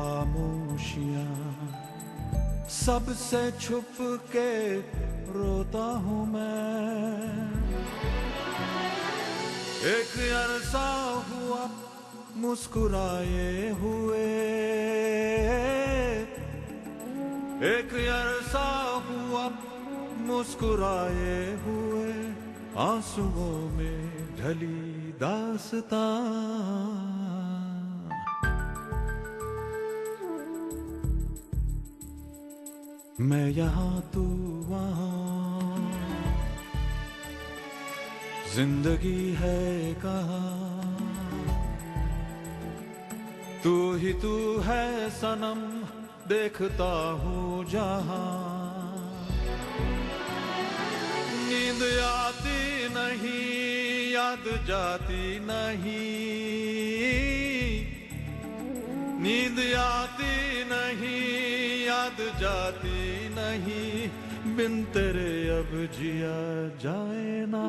खामोशियाँ सबसे छुप के रोता हूँ मैं। एक अरसा हुआ मुस्कुराए हुए, एक अरसा हुआ मुस्कुराए हुए, आंसुओं में ढली दास्तां। मैं यहाँ तू वहाँ, जिंदगी है कहाँ, तू ही तू है सनम, देखता हूँ जहाँ। नींद आती नहीं, याद जाती नहीं, नींद आती नहीं, याद जाती नहीं, बिन तेरे अब जिया जाए ना।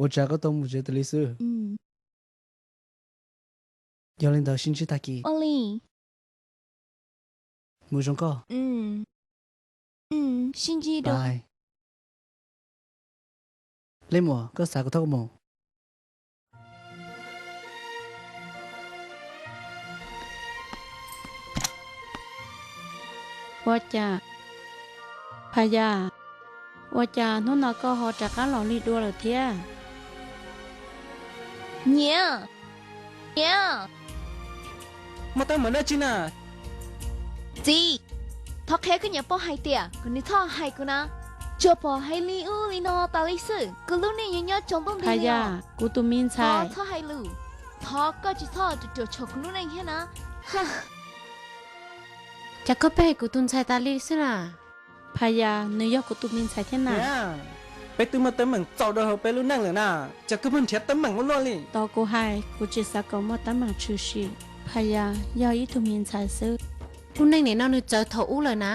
Ua cas koj tau mus tsev tas li xwb? Yog li ntawd sib ntsib tag kis. Mus zoo koj. Leej muam, koj xav kuv thauj koj mus? Ua cas, Phas Yas, ua cas hnub no koj ho rov qab los lig dua lawm thiab? Niam, niam, muaj teeb meem dab tsi na? Txiv, thov qhia koj niam poj hais tias kom nws txhob hais kuv na. Tsuas pom hais li ub li no tas li xwb, kuv lub neej yuav nyob tsaus ntuj nti li os. Phas Yas, kuv tus me ntxhais, thov txhob hais lus. Thov koj tsis txhob ruam ruam tshuam kuv lub neej thiab na. Cas koj pheej hais kuv tus ntxhais tas li xwb na? Phas Yas, nws yog kuv tus me ntxhais thiab na. Peb twb muaj teeb meem txaus dhau hauv peb lub neej lawm na, cas koj pheej nrhiav teeb meem ua luaj li? Tos kuv hais, kuv tsis xav kom muaj teeb meem tshwm sim. Phas Yas yog ib tug me ntxhais xwb. Lub neej nim no nws txawv thaum ub lawm na.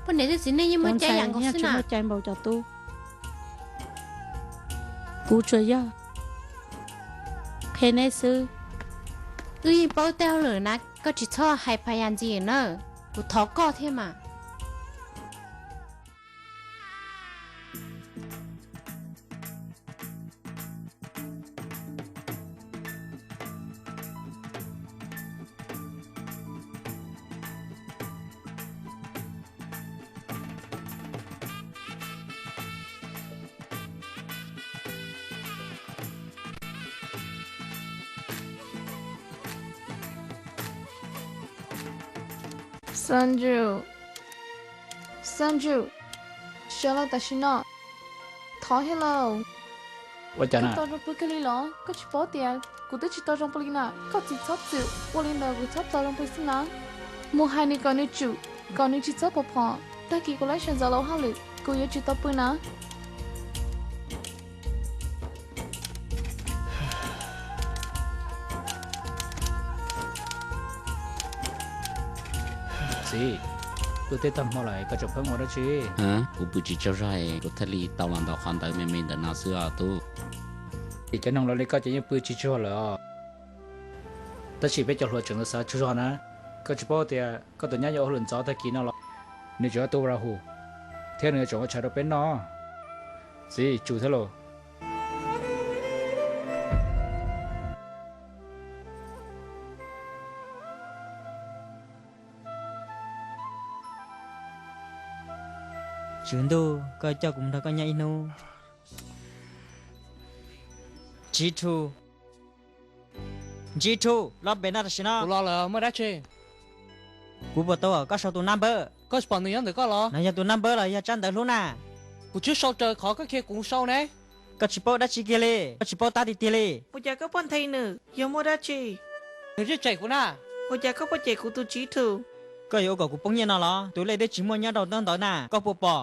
Poj niam thiab txiv neej yeej muaj cai yam nkaus xwb na. Tsis muaj cai npaum cov tub. Kuv tsuas yog qhia neb xwb. Wb yeej paub tej lawm na, koj tsis txhob hais Phas Yas ntxiv na. Kuv thov koj thiab mas. Sanju, Sanju, sawv los tam sim no. Thov thiab lauj. Koj tau zoo pw kawg li los? Koj tsis paub tias kuv twb tsis tau zoo pw li na. Koj txiv txhob txwm ua li ntawd, kuv txhob tau zoo pw xwb na. Mus hais nws kom nws tsum, kom nws tsis txhob pom phom. Tag kis kuv lab sawv ntxov los hauj lwm, kuv yuav tsis tau pw na. Txiv, twb teb tag hmo lawm koj tseem pheej ua dab tsi? Kuv pw tsis tsaug zog, kuv thiaj li tau los ntaus qhov ntawd me me ntawm no xwb os tub. Cov neeg laus li koj ces yeej pw tsis tsaug zog lawm os. Tab sis peb cov hluas tseem xav tsaug zog na. Koj tsis paub tias koj tus nyab yuav ua hauj lwm ntxov tag kis no los? Nws tseem yuav tu Rahu thiab nws yuav tseem ua tshav rau peb noj. Txiv, tsum thiab lauj. Tswv ntuj, koj coj kuv mus nrog koj nyob ib hnub. Ntsis Rhu, Ntsis Rhu, los pem no tam sim no. Kuv los lawm, muaj dab tsi? Kuv puas tau koj sau tus naj npawb? Koj tsis pom nws nyob ntawm koj los? No yog tus naj npawb los yog tsab ntawv hlub na? Kuv twb sau raws qhov koj qhia kuv sau ne. Koj tsis paub dab tsi kiag li, koj tsis paub tab tiag tiag li. Ua cas koj puas nthe nws? Yog muaj dab tsi? Nws twb tsem kuv na. Ua cas koj puas cem kuv tus tswv tug? Koj yuav ua kom kuv poob nyiaj no los? Tus lej twb tsis muaj nyob rau ntaub ntawv na, koj puas pom?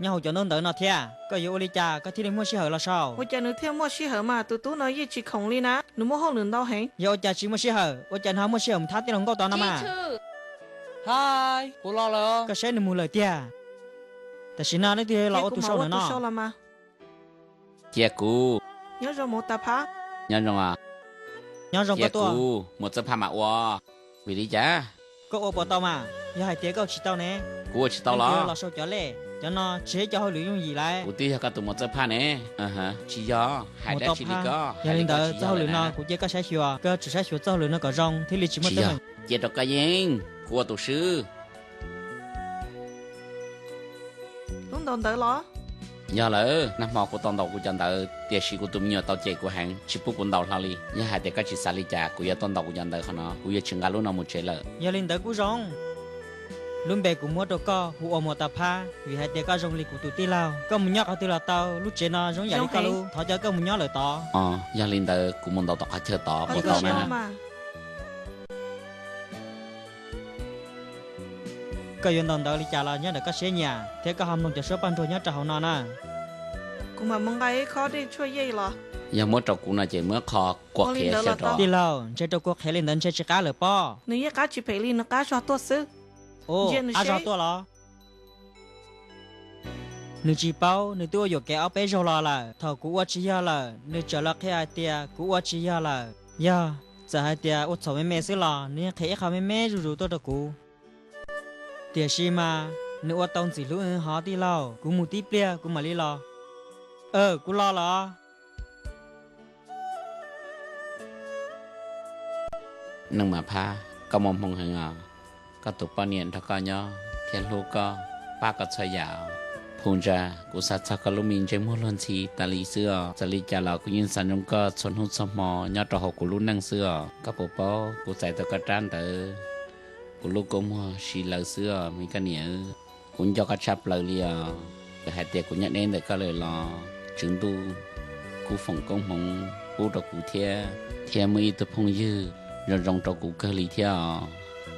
Nyob hauv cov ntaub ntawv no thiab, koj yuav ua li cas koj thiaj li muaj sij hawm los sau? Ua cas nws thiaj muaj sij hawm mas tus tub no yeej tsis khoom li na, nws muaj hauj lwm ntau heev. Yog ua cas tsis muaj sij hawm, ua cas nws ho muaj sij hawm mus thab tij laug nkauj tod no mas? Hais, kuv los lawm. Koj saib nws mus lawm tiag. Tam sim no leej twg los ua tus sau lawm no? Cia kuv. Nyob zoo Muas Tawv Phab. Nyob zoo. Nyob zoo koj tuaj. Muas Txawj Phaj mam ua. Vim li cas? Koj ua puas tau mas? Yog hais tias koj tsis tau ne? Kuv ua tsis tau los? Los sau cov lej, cov no tsis yog cov hauj lwm yooj yim lawm. Kuv twb yog koj tus Muas Txawj Phaj ne. Tsis yog, hais dab tsi li koj? Yog li ntawd txoj hauj lwm no kuv cia koj saib xyuas, koj tsum saib xyuas txoj hauj lwm no kom zoo thiaj li tsis muaj teeb meem. Cia rau koj yeej, kuv ua tus swb. Lub ntaus ntawv los? Yog lawm, nag hmo kuv tau ntaus kuv cov ntawv, tiam sis kuv tus me nyuam tau cem kuv heev, tsis pub kuv ntaus hlo li. Yog hais tias koj tsis xav li cas, kuv yuav tuaj ntaus kuv cov ntawv qhov no, kuv yuav tsis nqa lub no mus tsev lawm. Yog li ntawd kuj zoo. Lub npe kuv muab rau koj hu ua Muas Tawv Phab, vim hais tias koj zoo li kuv tus tij laug. Koj mus nyob qhov twg los tau, lub tsev no zoo yam li koj lub, thov caw koj mus nyob lawm tod. Yog li ntawd kuv mus ntaus tom qhov chaw tod, puas tau na? Koj yuav ntaus ntawv li cas los nyob ntawm koj siab nyiam, thiab koj ho mloog cov suab paj nruag nyob rau hauv no na. Kuv mam mus nqa ib khob dej tshuaj yej los. Yog muab rau kuv no ces muab qho kua qhiav xyaw rau. Tij laug, ntshe rau kua qhiav li ntawd ntshe tsis qab lawm pob. Nws yeej qab tsis phem li, nws qab zog tuaj xwb. Qab zog tuaj los? Nws tsis paub, nws twb ua yuam kev ob peb zaug los lawm. Thaum kuv ua tsis yog lawm, nws txawm los qhia hais tias kuv ua tsis yog lawm. Yog, txawm hais tias ua txhaum me me xwb los nws yeej qhia ib qho me me zuj zus tuaj rau kuv. Tiam sis mas nws ua tau ntxim hlub hov tij laug, kuv mus tib pliag kuv mam li los. Kuv los lawm os. Neej Mas Phab, koj muaj hmoo heev os. Koj tus poj niam nrog koj nyob thiab hlub koj, pab koj txhua yam. Phu Ntsa, kuv xav txog koj lub me ntsej muag luag ntxhi tas li xwb os. Txawm li cas los kuv yeej xav ntsoov koj txhua hnub txhua hmo nyob rau hauv kuv lub neej xwb os. Koj puas paub kuv txais tau koj rab ntawd, kuv lub kua muag si lawv xwb os me koj niam. Kuv nco koj tshaj plaws li os. Txawm hais tias kuv nyob deb ntawm koj lawm los Tswv Ntuj kuj foom koob hmoov pub rau kuv thiab, thiab muaj ib tug phooj ywg zoo zoo rau kuv kawg li thiab os.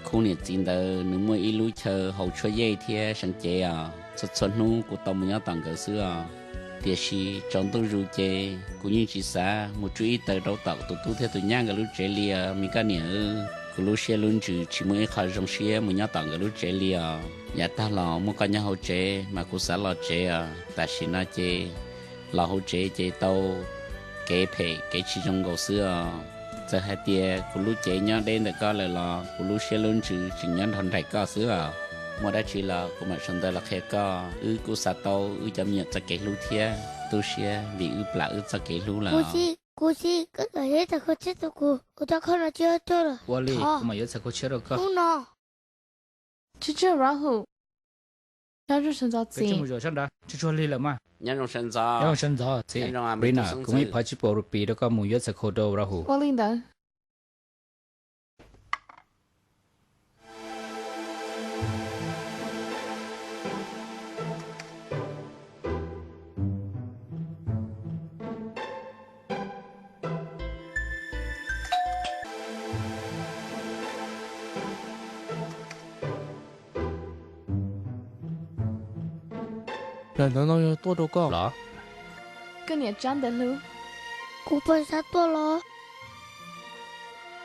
Khub niam txiv ntawd nws muaj ib lub chaw hauv tshuaj yej thiab seev cev os. Txhua txhua hnub kuv tau mus nyob tom nkawd xwb os. Tiam sis tsaus ntuj zus ces kuv yeej tsis xav mus tsuj ib taws rau tom tus tub thiab tus nyab nkawd lub tsev li os me koj niam. Kuv lub siab lub ntsws tsis muaj ib qho zoo siab mus nyob tom nkawd lub tsev li os. Yav tag los muaj koj nyob hauv tsev mas kuv xav los tsev os. Tam sim no ces los hauv tsev ces tau kev phem kev tsis zoo nkaus xwb os. Txawm hais tias kuv lub cev nyob deb ntawm koj lawm los kuv lub siab lub ntsws tseem nyob nrog nraim koj xwb os. Muaj dab tsi los kuv mam sau ntawv los qhia koj. Wb kuj xav tau wb cov me nyuam txoj kev hlub thiab tu siab vim wb plam wb txoj kev hlub lawm. Kuv tsis, kuv tsis, koj txawm yog ib txoj kho tshiab rau kuv, kuv cov kho no tsis yog tuag lawm. Ua li, kuv mam yuav txoj kho tshiab rau koj hnub no. Tsuag tsuag Rahul. Nyob zoo sawv ntxov txiv. Tsuag tsuag lig lawm mas. Nyob zoo sawv ntxov. Nyob zoo sawv ntxov txiv. Rina, kuv muaj ib phav tsib puas rupees rau koj mus yuav txoj kho rau Rahul. Ua li ntawd. Daim ntawv no yog tuaj rau koj los? Koj niam tsab ntawv hlub. Kuv pog xav tuaj los?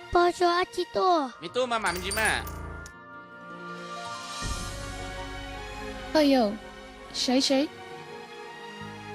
Pog, tso ab tsi tuaj. Me tub, maj mam me ntsis mas. Koj yau, saib seb.